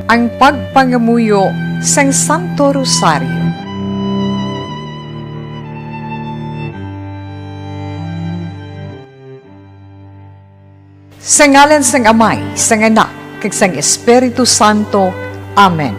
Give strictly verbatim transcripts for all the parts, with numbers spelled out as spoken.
Ang pagpangamuyo sang Santo Rosario. Sa ngalan sang Amay, sang Anak, kag sang Espiritu Santo. Amen.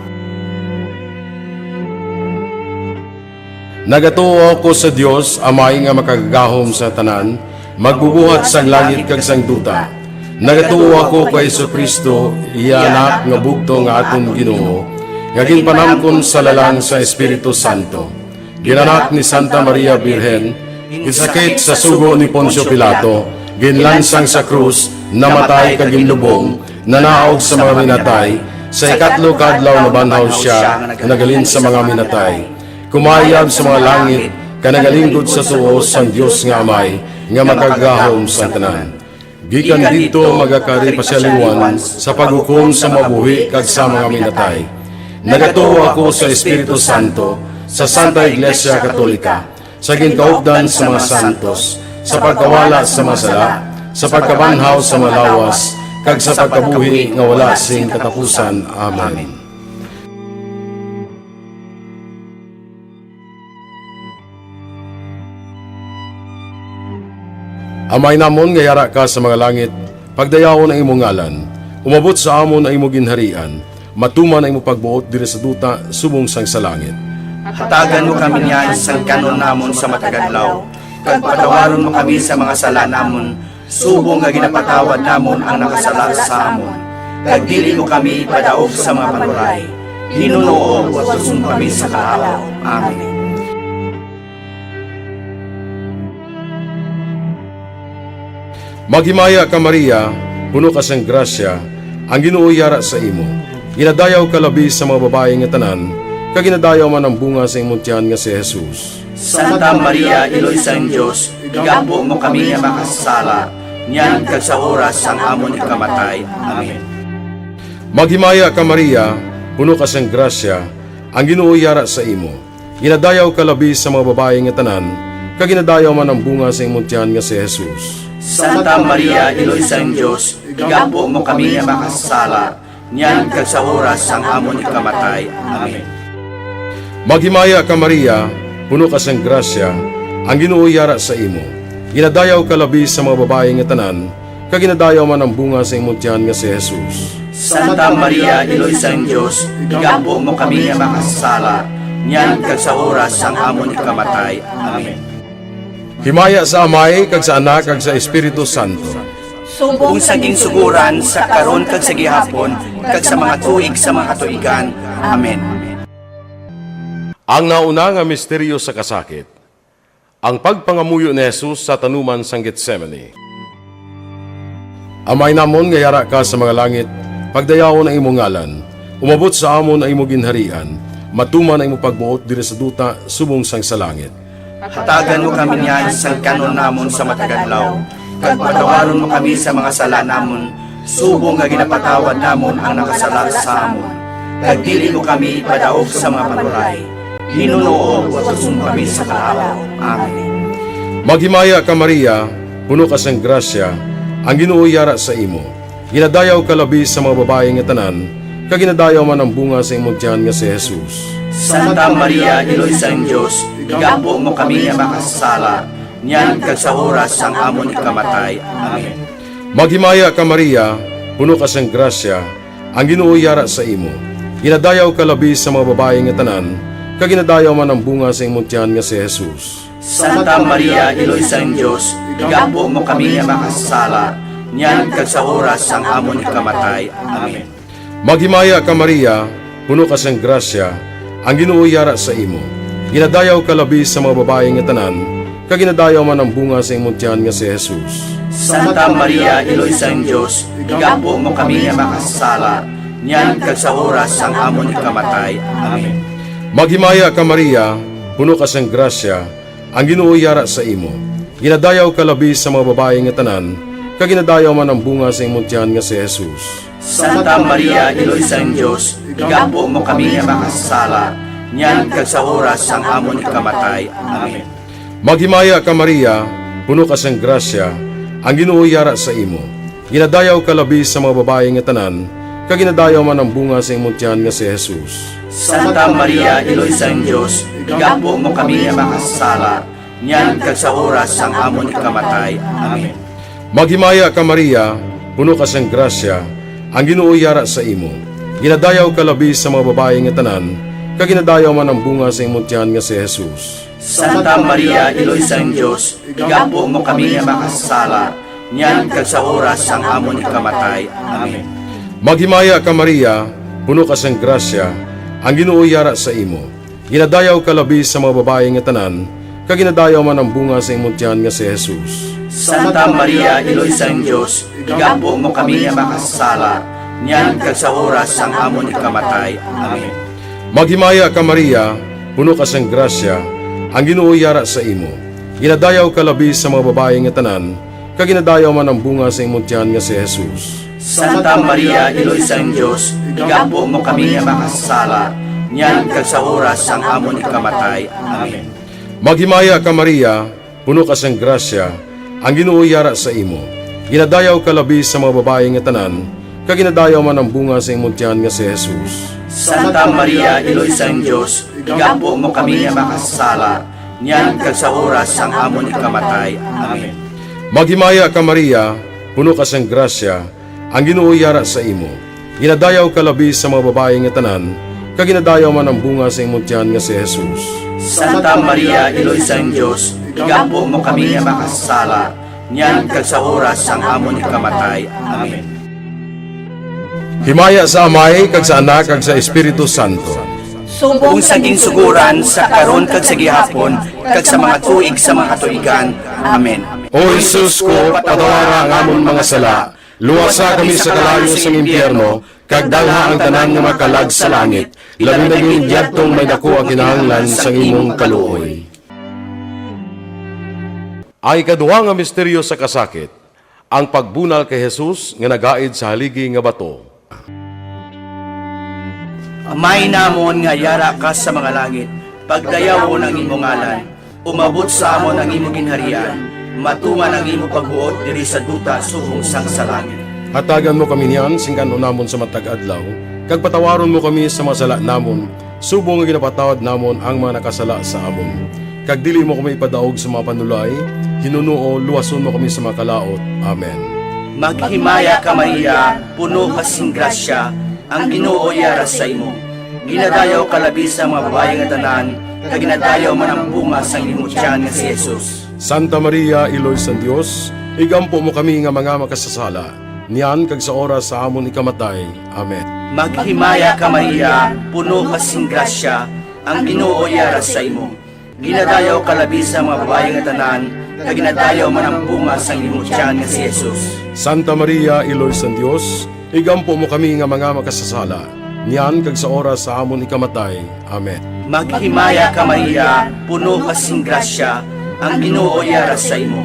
Nagatuo ako sa Dios, Amay nga makagagahom sa tanan, magbubuhat sang langit kag sang duta. Nagatuo ako kay Jesu-Cristo, iya Anak nga bugtong nga aton Ginoo, nga ginpanamkon sa lalang sa Espiritu Santo. Ginanak ni Santa Maria Birhen, ginsakit sa sugo ni Poncio Pilato, ginlansang sa krus, namatay kag ginlubong, nanaog sa mga minatay, sa ikatlo ka adlaw nabanhaw sia nga naghalin sa mga minatay. Kumayab sa mga langit, kag nagalinggod sa tuo sang Dios nga Amay, nga makagagahom sang tanan. Gikan didto magakari pa sia liwat sa paghukom sa mabuhi kag sa mga minatay. Nagatuo ako sa Espiritu Santo, sa Santa Iglesia Katolika, sa ginkaupdan sa mga santos, sa pagkawala sa mga sala, sa pagkabanhaw sa mga lawas, kag sa pagkabuhi nga wala sing katapusan. Amen. Amay namon nga yara ka sa mga langit, pagdayawon ang imo ngalan. Umabot sa amon ang imo ginharian. Matuman ang imo pagbuot diri sa duta subong sang sa langit. Hatagan mo kami niyan sang kan-on namon sa matag adlaw, kag patawaron mo kami sa mga sala namon, subong nga ginapatawad namon ang nakasala sa amon, kag dili mo kami ipadaog sa mga panuray. Ginoo, watuson mo kami sa kahawa. Amen. Maghimaya ka, Maria, puno ka sang grasya, ang Ginoo yara sa imo. Ginadayaw ka labi sa mga babayi nga tanan, kag ginadayaw man ang bunga sa imong tiyan nga si Jesus. Santa Maria, Iloy sang Dios, igampo mo kami nga makasasala, niyan kag sa oras sang amon ikamatay. Amen. Maghimaya ka, Maria, puno ka sang grasya, ang Ginoo yara sa imo. Ginadayaw ka labi sa mga babayi nga tanan, kag ginadayaw man ang bunga sa imong tiyan nga si Jesus. Santa Maria, Iloy sang Dios, igampo mo kami nga makasasala, niyan kag sa oras sang amon ikamatay. Amen. Maghimaya ka, Maria, puno ka sang grasya, ang Ginoo yara sa imo. Ginadayaw ka labi sa mga babayi nga tanan, kag ginadayaw man ang bunga sa imong tiyan nga si Jesus. Santa Maria, Iloy sang Dios, igampo mo kami nga makasasala, niyan kag sa oras sang amon ikamatay. Amen. Himaya sa Amay, kag sa Anak, kag sa Espiritu Santo. Subong sa ginsugoran, sa karon, kag sa gihapon, kag sa mga tuig sa mga katuigan. Amen. Ang nauna nga misteryo sa kasakit, ang pagpangamuyo ni Jesus sa tanuman sang Getsemani. Amay namon nga yara ka sa mga langit, pagdayawon ang imo ngalan. Umabot sa amon ang imo ginharian. Matuman ang imo pagbuot diri sa duta subong sang sa langit. Hatagan mo kami niyan sang kan-on namon sa matag adlaw, kag patawaron mo kami sa mga sala namon, subong nga ginapatawad namon ang nakasala sa amon. Kag dili mo kami ipadaog sa mga panuray. Ginoo, watuson mo kami sa kahawa. Amen. Maghimaya ka, Maria, puno ka sang grasya, ang Ginoo yara sa imo. Ginadayaw ka labi sa mga babayi nga tanan, kag ginadayaw man ang bunga sa imong tiyan nga si Jesus. Santa Maria, Iloy sang Dios, igampo mo kami nga makasasala, niyan kag sa oras sang amon ikamatay. Amen. Maghimaya ka, Maria, puno ka sang grasya, ang Ginoo yara sa imo. Ginadayaw ka labi sa mga babayi nga tanan, kag ginadayaw man ang bunga sa imong tiyan nga si Jesus. Santa Maria, Iloy sang Dios, igampo mo kami nga makasasala, niyan kag sa oras sang amon ikamatay. Amen. Maghimaya ka, Maria, puno ka sang grasya, ang Ginoo yara sa imo. Ginadayaw ka labi sa mga babayi nga tanan, kag ginadayaw man ang bunga sa imong tiyan nga si Jesus. Santa Maria, Iloy sang Dios, igampo mo kami nga makasasala, niyan kag sa oras sang amon ikamatay. Amen. Maghimaya ka, Maria, puno ka sang grasya, ang Ginoo yara sa imo. Ginadayaw ka labi sa mga babayi nga tanan, kag ginadayaw man ang bunga sa imong tiyan nga si Jesus. Santa Maria, Iloy sang Dios, igampo mo kami nga makasasala, niyan kag sa oras sang amon ikamatay. Amen. Maghimaya ka, Maria, puno ka sang grasya, ang Ginoo yara sa imo. Ginadayaw ka labi sa mga babayi nga tanan, kag ginadayaw man ang bunga sa imong tiyan nga si Jesus. Santa Maria, Iloy sang Dios, igampo mo kami nga makasasala, niyan kag sa oras sang amon ikamatay. Amen. Maghimaya ka, Maria, puno ka sang grasya, ang Ginoo yara sa imo. Ginadayaw ka labi sa mga babayi nga tanan, kag ginadayaw man ang bunga sa imong tiyan nga si Jesus. Santa Maria, Iloy sang Dios, igampo mo kami nga makasasala, niyan kag sa oras sang amon ikamatay. Amen. Maghimaya ka, Maria, puno ka sang grasya, ang Ginoo yara sa imo. Ginadayaw ka labi sa mga babayi nga tanan, kag ginadayaw man ang bunga sa imong tiyan nga si Jesus. Santa Maria, Iloy sang Dios, igampo mo kami nga makasasala, niyan kag sa oras sang amon ikamatay. Amen. Maghimaya ka, Maria, puno ka sang grasya, ang Ginoo yara sa imo. Ginadayaw ka labi sa mga babayi nga tanan, kag ginadayaw man ang bunga sa imong tiyan nga si Jesus. Santa Maria, Iloy sang Dios, igampo mo kami nga makasasala, niyan kag sa oras sang amon ikamatay. Amen. Maghimaya ka, Maria, puno ka sang grasya, ang Ginoo yara sa imo. Ginadayaw ka labi sa mga babayi nga tanan, kag ginadayaw man ang bunga sa imong tiyan nga si Jesus. Santa Maria, Iloy sang Dios, igampo mo kami nga makasasala, niyan kag sa oras sang amon ikamatay. Amen. Maghimaya ka, Maria, puno ka sang grasya, ang Ginoo yara sa imo. Ginadayaw ka labi sa mga babayi nga tanan, kag ginadayaw man ang bunga sa imong tiyan nga si Jesus. Santa Maria, Iloy sang Dios, igampo mo kami nga makasasala, niyan kag sa oras sang amon ikamatay. Amen. Himaya sa Amay, kag sa Anak, kag sa Espiritu Santo. Subong sa ginsugoran, sa karon kag sa gihapon, kag sa mga tuig sa mga katuigan. Amen. O Jesus ko, patawara ang amon mga sala, luwasa kami sa kalayo sang impyerno, kag dalha ang tanan nga makalag sa langit, labi na gid yadtong may daku ang kinahanglan sang imong kaluoy. Ang ikaduha nga misteryo sa kasakit, ang pagbunal kay Jesus nga nagaid sa haligi nga bato. Amay namon nga yara ka sa mga langit, pagdayawon ang imo ngalan, umabot sa amon ang imo ginharian, matuman ang imo pagbuot diri sa duta subong sang sa langit. Hatagan mo kami niyan sing kan-on namon sa matag adlaw, kag patawaron mo kami sa mga sala namon, subong nga ginapatawad namon ang mga nakasala sa amon. Kag dili mo kami ipadaog sa mga panulay, hinunoo, luwason mo kami sa mga kalaut. Amen. Maghimaya ka, Maria, puno ka sing grasya, ang Ginoo yara sa imo. Ginadayaw ka labi sa mga babayi nga tanan, kag ginadayaw man ang bunga sang imo tiyan nga si Jesus. Santa Maria, Iloy sang Dios, igampo mo kami nga mga makasasala, niyan kag sa oras sa amon ikamatay. Amen. Maghimaya ka, Maria, puno ka sing grasya, ang Ginoo yara sa imo. Ginadayaw ka labi sa mga babayi nga tanan, kag ginadayaw man ang bunga sang imo tiyan nga si Jesus. Santa Maria, Iloy sang Dios, igampo mo kami nga mga makasasala, niyan kag sa oras sa amon ikamatay. Amen. Maghimaya ka, Maria, puno ka sing grasya, ang Ginoo yara sa imo.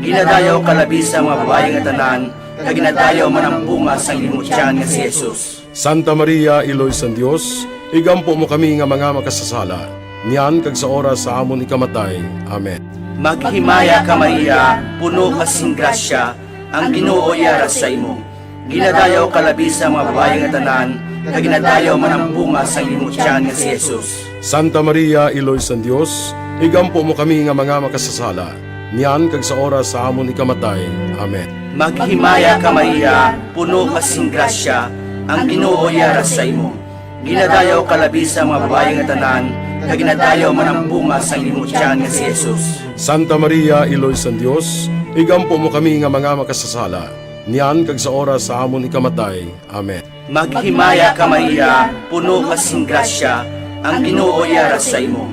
Ginadayaw ka labi sa mga babayi nga tanan, kag ginadayaw man ang bunga sang imo tiyan nga si Jesus. Santa Maria, Iloy sang Dios, igampo mo kami nga mga makasasala, niyan kag sa oras sa amon ikamatay. Amen. Maghimaya ka, Maria, puno ka sing grasya, ang Ginoo yara sa imo. Ginadayaw ka labi sa mga babayi nga tanan, kag ginadayaw man ang bunga sang imo tiyan nga si Jesus. Santa Maria, Iloy sang Dios, igampo mo kami nga mga makasasala, niyan kag sa oras sa amon ikamatay. Amen. Maghimaya ka, Maria, puno ka sing grasya, ang Ginoo yara sa imo. Ginadayaw ka labi sa mga babayi nga tanan, kag ginadayaw man ang bunga sang imo tiyan nga si Jesus. Santa Maria, Iloy sang Dios, igampo mo kami nga mga makasasala, niyan kag sa oras sa amon ikamatay. Amen. Maghimaya ka, Maria, puno ka sing grasya, ang Ginoo yara sa imo.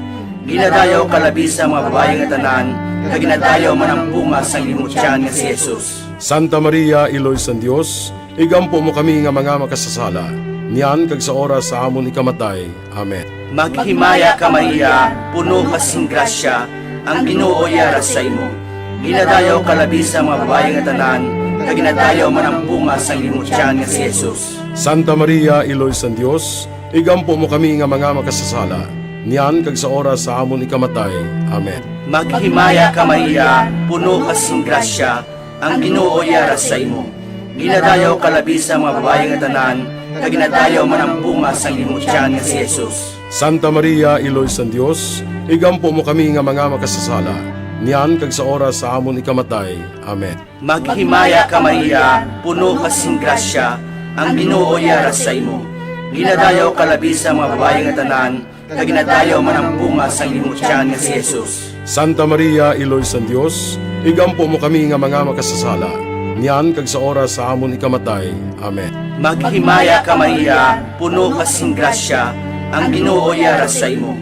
Ginadayaw ka labi sa mga babayi nga tanan, kag ginadayaw man ang bunga sang imo tiyan nga si Jesus. Santa Maria, Iloy sang Dios, igampo mo kami nga mga makasasala, niyan kag sa oras sa amon ikamatay. Amen. Maghimaya ka, Maria, puno ka sing grasya, ang Ginoo yara sa imo. Ginadayaw ka labi sa mga babayi nga tanan, kag ginadayaw man ang bunga sang imo tiyan nga si Jesus. Santa Maria, Iloy sang Dios, igampo mo kami nga mga makasasala, niyan kag sa oras sa amon ikamatay. Amen. Maghimaya ka, Maria, puno ka sing grasya, ang Ginoo yara sa imo. Ginadayaw ka labi sa mga babayi nga tanan, kag ginadayaw man ang bunga sang imong tiyan nga si Jesus. Santa Maria, Iloy sang Dios, igampo mo kami nga mga makasasala, niyan kag sa oras sa amon ikamatay. Amen. Maghimaya ka, Maria, puno ka sing grasya, ang Ginoo yara sa imo. Ginadayaw ka labi sa mga babayi nga tanan, kag ginadayaw man ang bunga sang imong tiyan nga si Jesus. Santa Maria, Iloy sang Dios, igampo mo kami nga mga makasasala, niyan kag sa oras sa amon ikamatay. Amen. Maghimaya ka, Maria, puno ka sing grasya, ang Ginoo yara sa imo.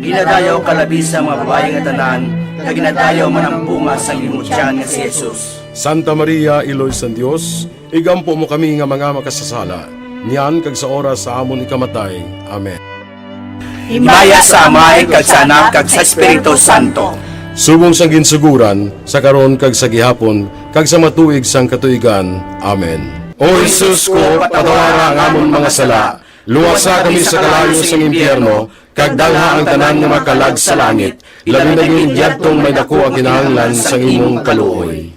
Ginadayaw ka labi sa mga babayi nga tanan, kag ginadayaw man ang bunga sang imong tiyan nga si Jesus. Santa Maria, Iloy sang Dios, igampo mo kami nga mga makasasala, niyan kag sa oras sa amon ikamatay. Amen. Himaya sa Amay, kag sa Anak, kag sa Espiritu Santo. Subong sang ginsugoran, sa karon kag sa gihapon, kag sa matuig sang katuigan. Amen. O Jesus ko, patawara ang amon mga sala, luwasa kami sa kalayo sang impyerno, kag dalha ang tanan nga mga kalag sa langit, labi na gid yadtong may daku ang kinahanglan sang imong kaluoy.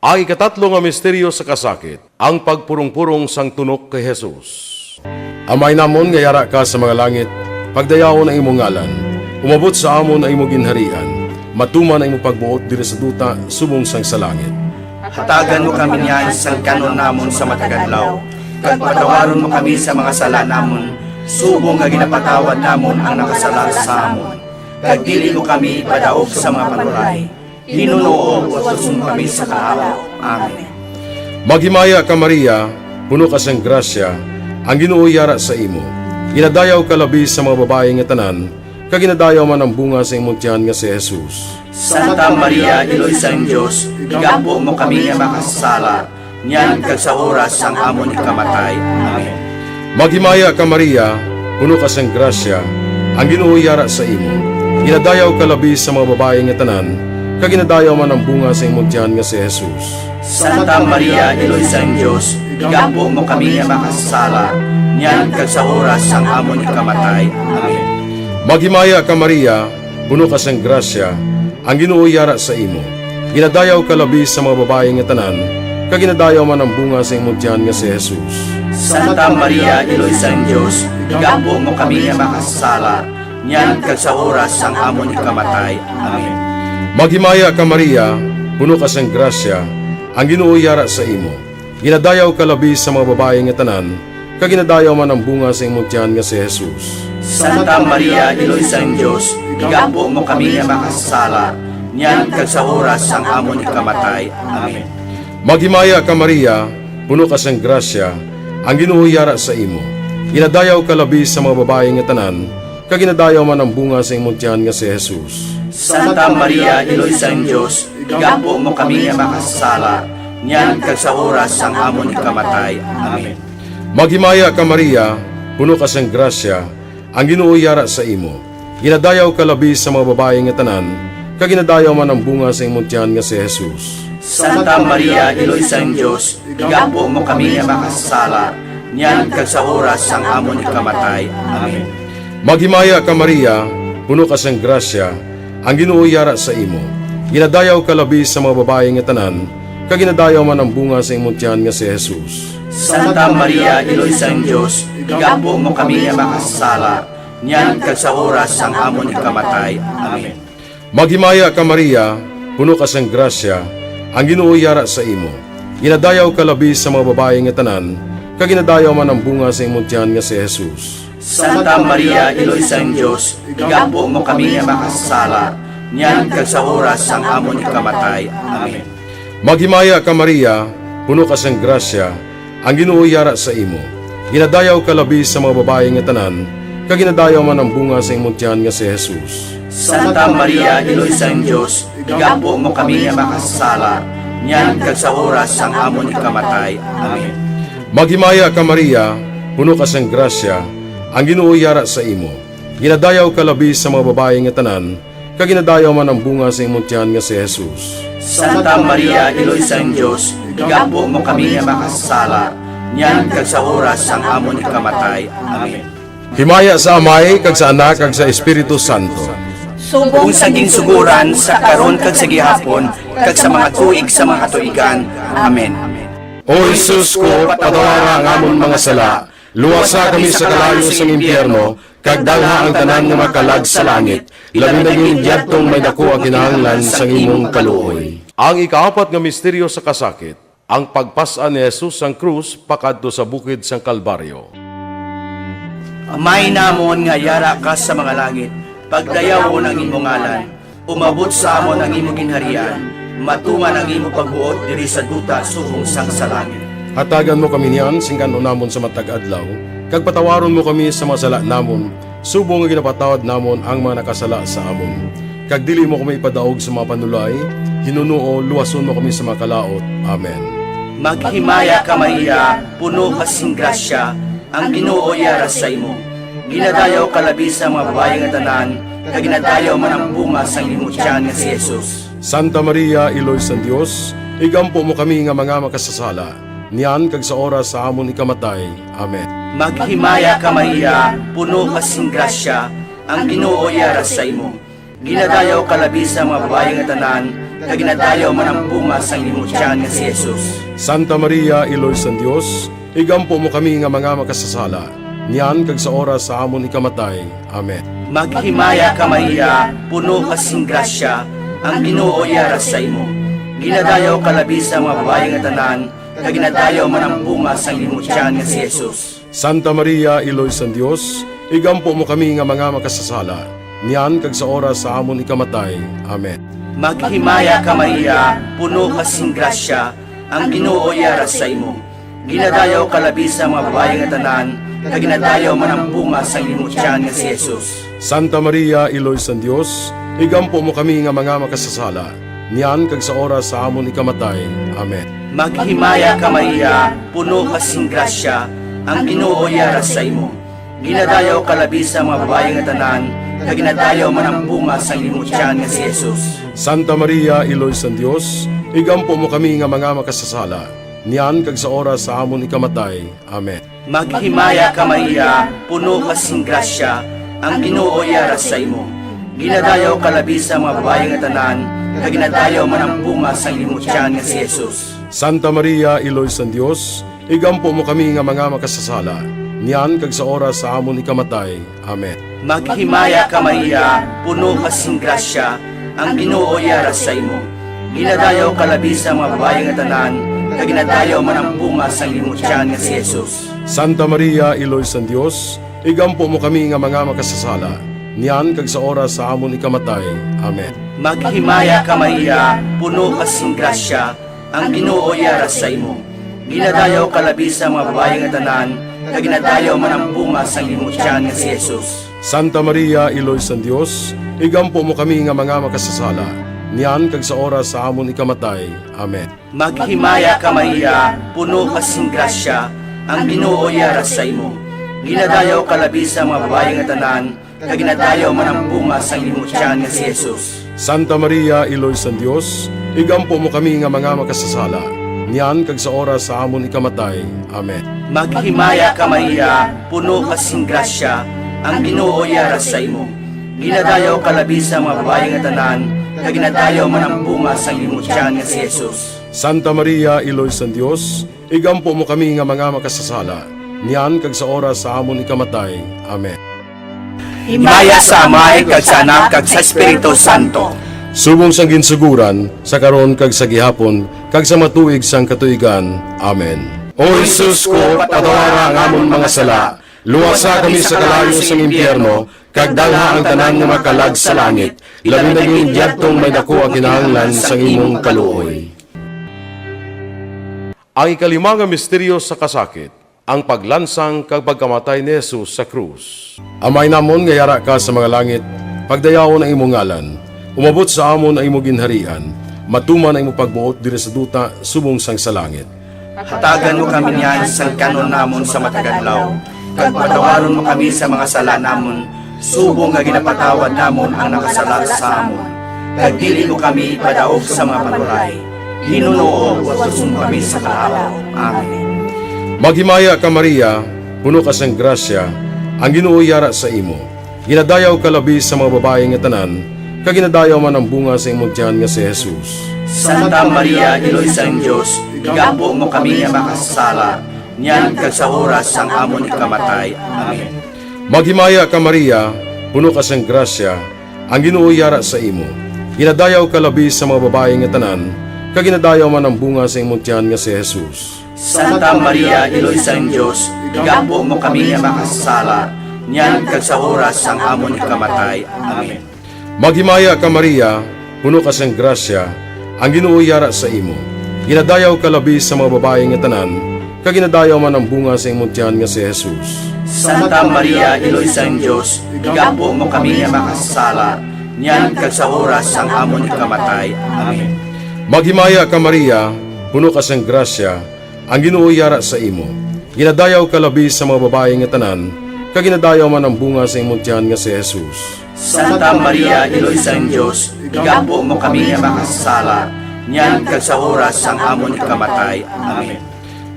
Ang ikatatlo nga misteryo sa kasakit, ang pagpurong-purong sang tunok kay Jesus. Amay namon nga yara ka sa mga langit, pagdayawon ang imong ngalan. Umabot sa amon ang imong ginharian. Matuman ang imong pagbuot diri sa duta subong sang sa langit. Hatagan mo kami niyan sang kan-on namon sa matag adlaw, kag patawaron mo kami sa mga sala namon, subong nga ginapatawad namon ang nakasala sa amon. Kag dili mo kami ipadaog sa mga panuray. Ginoo, utuson mo kami sa kahawa. Amen. Maghimaya ka, Maria, puno ka sang grasya, ang Ginoo yara sa imo. Ginadayaw ka labi sa mga babayi nga tanan, kag ginadayaw man ang bunga sa imong tiyan nga si Jesus. Santa Maria, Iloy sang Dios, igampo mo kami nga makasasala, niyan kag sa oras sang amon ikamatay. Amen. Maghimaya ka, Maria, puno ka sang grasya, ang Ginoo yara sa imo. Ginadayaw ka labi sa mga babayi nga tanan, kag ginadayaw man ang bunga sa imong tiyan nga si Jesus. Santa Maria, Iloy sang Dios, igampo mo kami nga makasasala, niyan kag sa oras sang amon ikamatay. Amen. Maghimaya ka, Maria, puno ka sang grasya, ang Ginoo yara sa imo. Ginadayaw ka labi sa mga babayi nga tanan, kag ginadayaw man ang bunga sa imong tiyan nga si Jesus. Santa Maria, Iloy sang Dios, igampo mo kami nga makasasala, niyan kag sa oras sang amon ikamatay. Amen. Maghimaya ka, Maria, puno ka sang grasya, ang Ginoo yara sa imo. Ginadayaw ka labi sa mga babayi nga tanan, kag ginadayaw man ang bunga sa imong tiyan nga si Jesus. Santa Maria, Iloy sang Dios, igampo mo kami nga makasasala, niyan kag sa oras sang amon ikamatay. Amen. Maghimaya ka, Maria, puno ka sang grasya, ang Ginoo yara sa imo. Ginadayaw ka labi sa mga babayi nga tanan, kag ginadayaw man ang bunga sa imong tiyan nga si Jesus. Santa Maria, Iloy sang Dios, igampo mo kami nga makasasala, niyan kag sa oras sang amon ikamatay. Amen. Maghimaya ka, Maria, puno ka sang grasya, ang Ginoo yara sa imo. Ginadayaw ka labi sa mga babayi nga tanan, kag ginadayaw man ang bunga sa imong tiyan nga si Jesus. Santa Maria, Iloy sang Dios, igampo mo kami nga makasasala, niyan kag sa oras sang amon ikamatay. Amen. Maghimaya ka, Maria, puno ka sang grasya, ang Ginoo yara sa imo. Ginadayaw ka labi sa mga babayi nga tanan, kag ginadayaw man ang bunga sa imong tiyan nga si Jesus. Santa Maria, Iloy sang Dios, igampo mo kami nga makasasala, niyan kag sa oras sang amon ikamatay. Amen. Maghimaya ka, Maria, puno ka sang grasya, ang Ginoo yara sa imo. Ginadayaw ka labi sa mga babayi nga tanan, kag ginadayaw man ang bunga sa imong tiyan nga si Jesus. Santa Maria, Iloy sang Dios, igampo mo kami nga makasasala, niyan kag sa oras sang amon ikamatay. Amen. Maghimaya ka, Maria, puno ka sang grasya, ang Ginoo yara sa imo. Ginadayaw ka labi sa mga babayi nga tanan, kag ginadayaw man ang bunga sa imong tiyan nga si Jesus. Santa Maria, Iloy sang Dios, igampo mo kami nga makasasala, niyan kag sa oras sang amon ikamatay. Amen. Maghimaya ka, Maria, puno ka sang grasya, ang Ginoo yara sa imo. Ginadayaw ka labi sa mga babayi nga tanan, kag ginadayaw man ang bunga sa imong tiyan nga si Jesus. Santa Maria, Iloy sang Dios, igampo mo kami nga makasasala, niyan kag sa oras sang amon ikamatay. Amen. Himaya sa Amay, kag sa Anak, kag sa Espiritu Santo. Subong sa ginsugoran, sa karon, kag sa gihapon, kag sa mga tuig sa mga katuigan. Amen. O Jesus ko, patawara ang amon mga sala, luwasa kami sa kalayo sang impyerno, kag dalha ang tanan nga makalag sa langit, labi na gid yadtong may daku ang kinahanglan sang imong kaluoy. Ang ikaapat nga misteryo sa kasakit, ang pagpas-an ni Jesus sang krus pakadto sa bukid sang Kalbaryo. Amay namon nga yara ka sa mga langit, pagdayawon ang imo ngalan. Umabot sa amon ang imo ginharian, matuman ang imo pagbuot diri sa duta subong sang sa langit. Hatagan mo kami niyan sing kan-on namon sa matag adlaw, kag patawaron mo kami sa mga sala namon, subong nga ginapatawad namon ang mga nakasala sa amon. Kag dili mo kami ipadaog sa mga panulay, hinuno luwason mo kami sa mga kalaut. Amen. Maghimaya ka, Maria, puno ka sing grasya, ang Ginoo yara sa imo. Ginadayaw ka labi sa mga babayi nga tanan, kag ginadayaw man ang bunga sang imo tiyan nga si Jesus. Santa Maria, Iloy sang Dios, igampo mo kami nga mga makasasala, niyan kag sa oras sa amon ikamatay. Amen. Maghimaya ka, Maria, puno ka sing grasya, ang Ginoo yara sa imo. Ginadayaw ka labi sa mga babayi nga tanan, kag ginadayaw man ang bunga sang imo tiyan nga si Jesus. Santa Maria, Iloy sang Dios, igampo mo kami nga mga makasasala, niyan kag sa oras sa amon ikamatay. Amen. Maghimaya ka, Maria, puno ka sing grasya, ang Ginoo yara sa imo. Ginadayaw ka labi sa mga babayi nga tanan, kag ginadayaw man ang bunga sang imo tiyan nga si Jesus. Santa Maria, Iloy sang Dios, igampo mo kami nga mga makasasala, niyan kag sa oras sa amon ikamatay. Amen. Maghimaya ka, Maria, puno ka sing grasya, ang Ginoo yara sa imo. Ginadayaw ka labi sa mga babayi nga tanan, kag ginadayaw man ang bunga sang imo tiyan nga si Jesus. Santa Maria, Iloy sang Dios, igampo mo kami nga mga makasasala, niyan kag sa oras sa amon ikamatay. Amen. Maghimaya ka, Maria, puno ka sing grasya, ang Ginoo yara sa imo. Ginadayaw ka labi sa mga babayi nga tanan, kag ginadayaw man ang bunga sang imo tiyan nga si Jesus. Santa Maria, Iloy sang Dios, igampo mo kami nga mga makasasala, niyan kag sa oras sa amon ikamatay. Amen. Maghimaya ka, Maria, puno ka sing grasya, ang Ginoo yara sa imo. Ginadayaw ka labi sa mga babayi nga tanan, kag ginadayaw man ang bunga sang imo tiyan nga si Jesus. Santa Maria, Iloy sang Dios, igampo mo kami nga mga makasasala, niyan kag sa oras sa amon ikamatay. Amen. Maghimaya ka, Maria, puno ka sing grasya, ang Ginoo yara sa imo. Ginadayaw ka labi sa mga babayi nga tanan, kag ginadayaw man ang bunga sang imo tiyan nga si Jesus. Santa Maria, Iloy sang Dios, igampo mo kami nga mga makasasala, niyan kag sa oras sa amon ikamatay. Amen. Maghimaya ka, Maria, puno ka sing grasya, ang Ginoo yara sa imo. Ginadayaw ka labi sa mga babayi nga tanan, kag ginadayaw man ang bunga sang imo tiyan nga si Jesus. Santa Maria, Iloy sang Dios, igampo mo kami nga mga makasasala, niyan kag sa oras sa amon ikamatay. Amen. Maghimaya ka, Maria, puno ka sing grasya, ang Ginoo yara sa imo. Ginadayaw ka labi sa mga babayi nga tanan, kag ginadayaw man ang bunga sang imo tiyan nga si Jesus. Santa Maria, Iloy sang Dios, igampo mo kami nga mga makasasala, niyan kag sa oras sa amon ikamatay. Amen. Maghimaya ka, Maria, puno ka sing grasya, ang Ginoo yara sa imo. Ginadayaw ka labi sa mga babayi nga tanan, kag ginadayaw man ang bunga sang imo tiyan nga si Jesus. Santa Maria, Iloy sang Dios, igampo mo kami nga mga makasasala, niyan kag sa oras sa amon ikamatay. Amen. Himaya sa Amay, kag sa Anak, kag sa Espiritu Santo. Subong sang ginsuguran, sa karon, kag sa gihapon, kag sa mga tuig sang katuigan. Amen. O Jesus ko, patawara ang amon mga sala, luwasa kami sa kalayo sang impyerno, kag dalha ang tanan nga makalag sa langit, labi na gid yadtong may daku ang kinahanglan sang imong kaluoy. Ang ikalima nga misteryo sa kasakit, ang paglansang kag pagkamatay ni Jesus sa krus. Amay namon nga yara ka sa mga langit, pagdayawon ang imo ngalan. Umabot sa amon ang imo ginharian. Matuman ang imo pagbuot diri sa duta subong sang sa langit. Hatagan mo kami niyan sang kan-on namon sa matag adlaw, kag patawaron mo kami sa mga sala namon, subong nga ginapatawad namon ang nakasala sa amon. Kag dili mo kami ipadaog sa mga panulay. Ginoo, luwason mo kami sa kalaut. Amen. Maghimaya ka, Maria, puno ka sang grasya, ang Ginoo yara sa imo. Ginadayaw ka labi sa mga babayi nga tanan, kag ginadayaw man ang bunga sa imong tiyan nga si Jesus. Santa Maria, Iloy sang Dios, igampo mo kami nga makasasala, niyan kag sa oras sang amon ikamatay. Amen. Maghimaya ka, Maria, puno ka sang grasya, ang Ginoo yara sa imo. Ginadayaw ka labi sa mga babayi nga tanan, kag ginadayaw man ang bunga sa imong tiyan nga si Jesus. Santa Maria, Iloy sang Dios, igampo mo kami nga makasasala, niyan kag sa oras sang amon ikamatay. Amen. Maghimaya ka, Maria, puno ka sang grasya, ang Ginoo yara sa imo. Ginadayaw ka labi sa mga babayi nga tanan, kag ginadayaw man ang bunga sa imong tiyan nga si Jesus. Santa Maria, Iloy sang Dios, igampo mo kami nga makasasala, niyan kag sa oras sang amon ikamatay. Amen. Maghimaya ka, Maria, puno ka sang grasya, ang Ginoo yara sa imo. Ginadayaw ka labi sa mga babayi nga tanan, kag ginadayaw man ang bunga sa imong tiyan nga si Jesus. Santa Maria, Iloy sang Dios, igampo mo kami nga makasasala, niyan kag sa oras sang amon ikamatay. Amen.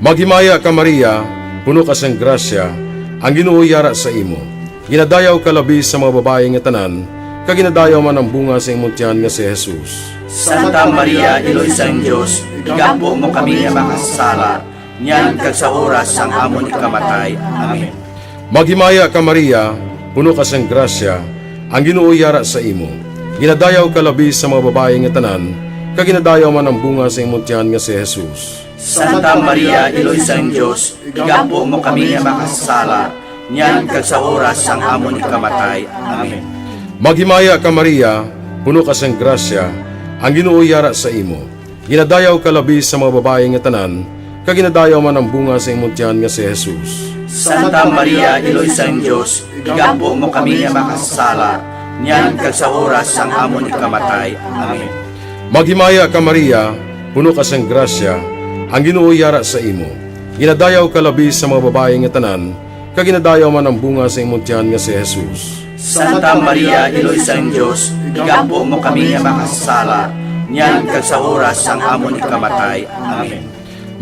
Maghimaya ka, Maria, puno ka sang grasya, ang Ginoo yara sa imo. Ginadayaw ka labi sa mga babayi nga tanan, kag ginadayaw man ang bunga sa imong tiyan nga si Jesus. Santa Maria, Iloy sang Dios, igampo mo kami nga makasasala, niyan kag sa oras sang amon ikamatay. Amen. Maghimaya ka, Maria, puno ka sang grasya, ang Ginoo yara sa imo. Ginadayaw ka labi sa mga babayi nga tanan, kag ginadayaw man ang bunga sa imong tiyan nga si Jesus. Santa Maria, Iloy sang Dios, igampo mo kami nga makasasala, niyan kag sa oras sang amon ikamatay. Amen. Maghimaya ka, Maria, puno ka sang grasya, ang Ginoo yara sa imo. Ginadayaw ka labi sa mga babayi nga tanan, kag ginadayaw man ang bunga sa imong tiyan nga si Jesus. Santa Maria, Iloy sang Dios, igampo mo kami nga makasasala, niyan kag sa oras sang amon ikamatay. Amen. Maghimaya ka, Maria, puno ka sang grasya, ang Ginoo yara sa imo. Ginadayaw ka labi sa mga babayi nga tanan, kag ginadayaw man ang bunga sa imong tiyan nga si Jesus. Santa Maria, Iloy sang Dios, igampo mo kami nga makasasala, niyan kag sa oras sang amon ikamatay. Amen.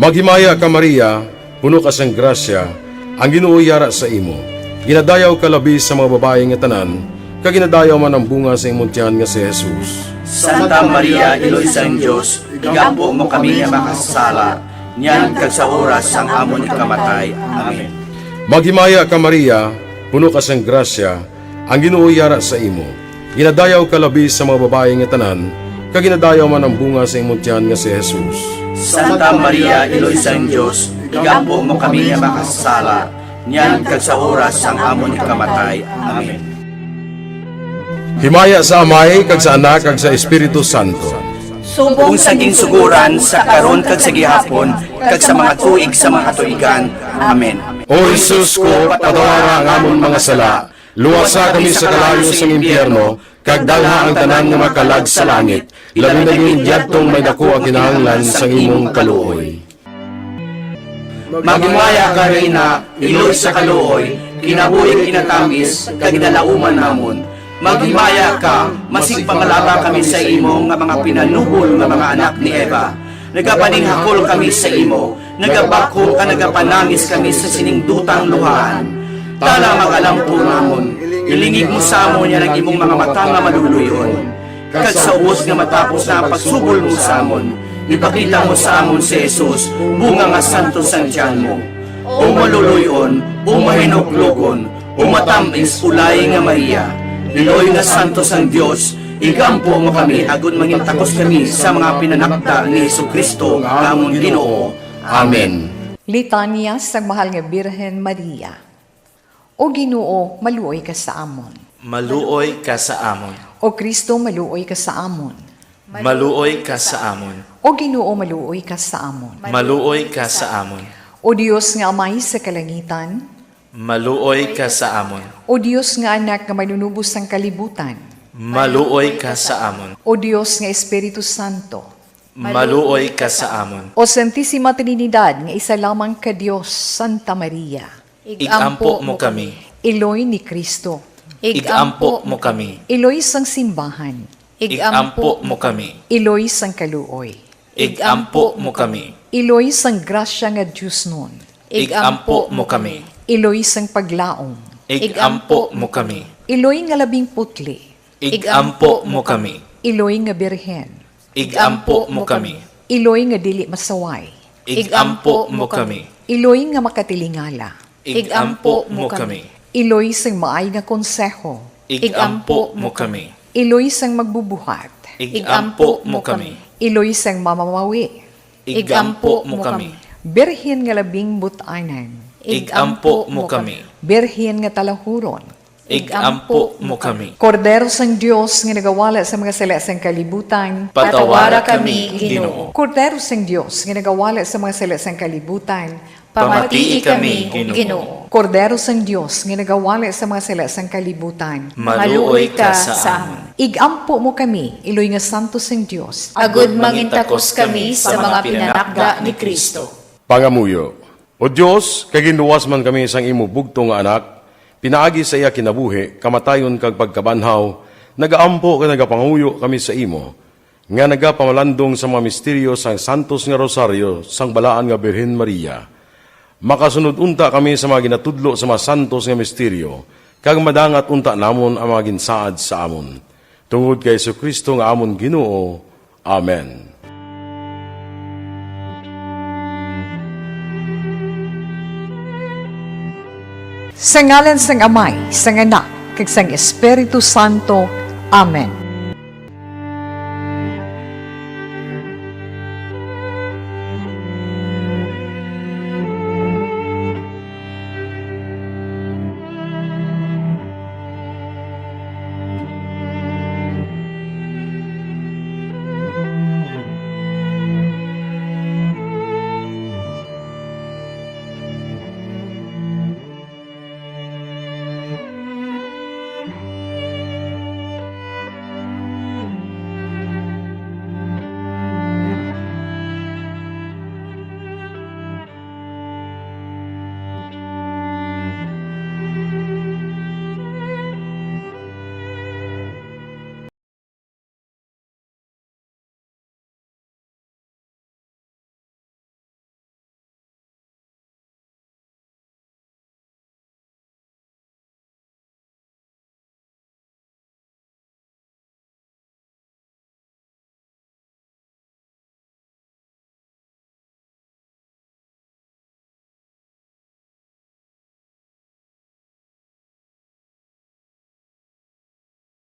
Maghimaya ka, Maria, puno ka sang grasya, ang Ginoo yara sa imo. Ginadayaw ka labi sa mga babayi nga tanan, kag ginadayaw man ang bunga sa imong tiyan nga si Jesus. Santa Maria, Iloy sang Dios, igampo mo kami nga makasasala, niyan kag sa oras sang amon ikamatay. Amen. Maghimaya ka, Maria, puno ka sang grasya, ang Ginoo yara sa imo. Ginadayaw ka labi sa mga babayi nga tanan, kag ginadayaw man ang bunga sa imong tiyan nga si Jesus. Santa Maria, Iloy sang Dios, igampo mo kami nga makasasala, niyan kag sa oras sang amon ikamatay. Amen. Himaya sa Amay, kag sa Anak, kag sa Espiritu Santo. Subong sa ginsuguran, sa karon kag sa gihapon, kag sa mga tuig sa mga katuigan. Amen. O Jesus ko, patawara ang amon mga sala, luwasa kami sa kalayo sang impyerno, kag dalha ang tanan nga makalag sa langit, labi na gid yadtong may daku ang kinahanglan sang imong kaluoy. Maghimaya ka, Reyna, Iloy sa kaluoy, kinabuhi, kinatamis, kag ginalauman namon. Maghimaya ka, masigpangalaba kami sa imo nga mga pinalubol nga mga anak ni Eva. Nagapaninghakol kami sa imo, nagabakho kag nagapanangis kami sa sining dutang luhaan. Tana, mag-alampo namon, ilingig mo sa amon yan ang imong mga mata nga maluluy-on. Kag sa ubos nga matapos na ang pagsubol mo sa amon, ipakita mo sa amon si Jesus, bunga nga santo sang tiyan mo. O maluluy-on, o mahinuklogon, o matamis, ulay nga Maria, Iloy nga santo sang Dios, igampo mo kami agod mangin takos kami sa mga pinanakda ni Jesu-Cristo nga amon Ginoo. Amen. Litanya sang Mahal nga Birhen Maria. O Ginoo, maluoy ka sa amon. Maluoy ka sa amon. O Cristo, maluoy ka sa amon. Maluoy ka sa amon. O Ginoo, maluoy ka sa amon. Maluoy ka sa amon. O Dios nga Amay sa kalangitan. Maluoy ka sa amon. O Dios nga Anak nga Manunubos sang kalibutan. Maluoy ka sa amon. O Dios nga Espiritu Santo. Maluoy ka sa amon. O Santisima Trinidad nga isa lamang ka Dios, Santa Maria. Ig-ampo mo kami. Iloy ni Cristo. Ig-ampo mo kami. Iloy sang simbahan. Ig-ampo mo kami. Iloy sang kaluoy. Ig-ampo mo kami. Iloy sang grasya nga diosnon. Ig-ampo mo kami. Iloy sang paglaom. Ig-ampo mo kami. Iloy nga labing putli. Ig-ampo mo kami. Iloy nga birhen. Igampo mo kami. Iloy nga dili masaway. Igampo mo kami. Iloy nga makatilingala. Igampo mo kami. Iloy sang maay nga konseho. Igampo mo kami. Iloy sang magbubuhat. Igampo mo kami. Iloy sang mamamawi. Igampo mo kami. Birhen nga labing but-anan. Igampo mo kami. Birhen nga talahuron. Igampo mo kami. Kordero sang Dios nga nagawala sa mga sala sang kalibutan. Patawara kami, Ginoo. Kordero sang Dios nga nagawala sa mga sala sang kalibutan. Pamatii kami, Ginoo. Kordero sang Dios nga nagawala sa mga sala sang kalibutan. Maluoy ka sa amon. Igampo mo kami, iloy nga santo sang Dios. Agod mangintakos kami sa mga pinanakda ni Cristo. Pangamuyo. O Dios, kay ginluwas man kami sang imo bugtong nga Anak, pinaagi sa iya kinabuhi, kamatayon, kag pagkabanhaw, nagaampo kag nagapangamuyo kami sa imo, nga nagapamalandong sa mga misteryo sang santos nga rosaryo sang balaan nga Birhen Maria. Makasunod unta kami sa mga ginatudlo sa mga santos nga misteryo, kag madangat unta namon ang mga ginsaad sa amon. Tungod kay Jesu-Cristo nga amon Ginoo. Amen. Sa ngalan sang Amay, sang Anak, kag sang Espiritu Santo. Amen.